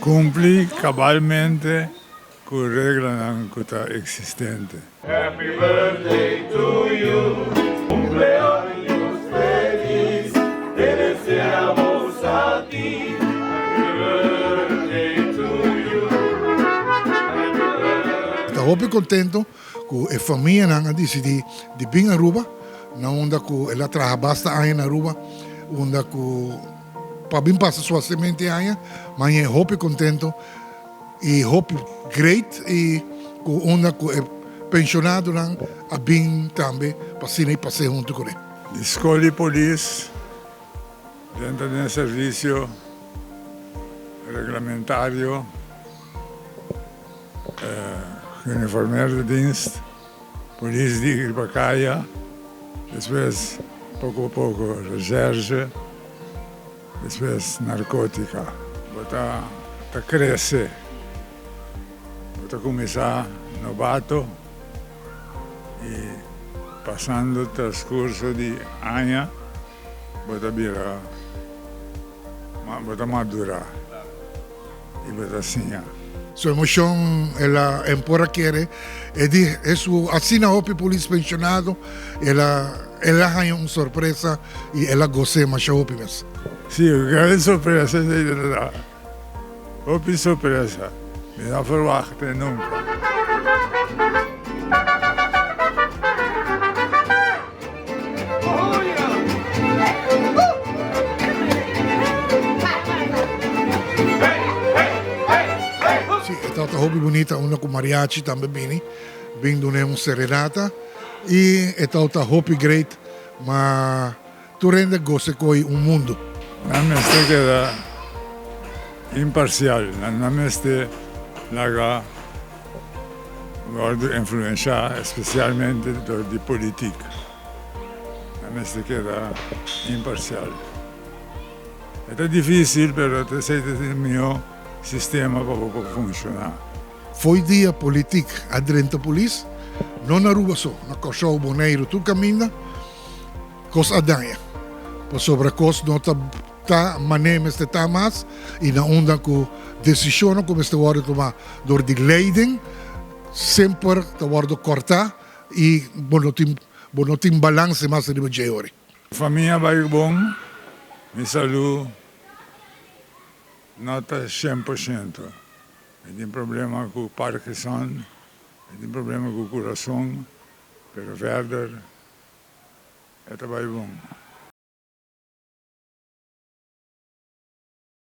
Kumpli kabalmente ku reglanan ku ta eksistente. Happy birthday to you Cumpleaños feliz Te deseamos a ti Happy birthday to you Happy birthday. Ta hopi contento cu e famianan a dicidi di bin Aruba, na unda cu el a traha basta aña na Aruba, unda cu pa bin pasa su hacimente aña, maña e hopi contento y hopi great y cu unda cu e pensionadonan a bin tambe pa asina y pas'e hunto cu ne. Di scol di polis dentro den servicio reglamentario Geuniformeerde dienst, polis di riba kaya, despues poko poko recherche, despues narkotika. Bo ta ta krese, bo ta kuminsá nobato i pasando transkurso di aña bo ta bira, bo ta madurá. I bo ta siña. Su emocion el a empor a kere. E di e su asina hopi polis pensionado el a el a haña un sorpresa y el a gos'é masha hopi mes. Sí, un gran sorpresa esei ta ta hopi sorpresa. Mi no a ferwagt'e nunca. Sí, e tabata hopi bunita unda ku mariachi tambe bini, bin dun'é un serenata i e tabata hopi great, ma tur hende gosa ko'i un mundu. Nan mester keda imparsial, nan no mester laga Wòrdu influenshá espesialmente dor di politik. Nan mester keda imparsial. E ta difísil, pero ta esei ta e mihó sistema pa bo por funshoná. Fo'i dia politik a drenta polis, no na Aruba so, na Kòrsou, Boneiru, tur kaminda, kos a daña. Pasobra kos no ta. Ta manera mester ta mas y na unda cu decisionnan cu mester wordo tuma door di leiding semper ta wordo corta y bo no tin bo no tin balance mas riba dje ori. Famia bai bon, mi salud no ta 100%. Mi tin problema cu Parkinson, mi tin problema cu curason, pero verder e ta bai bon.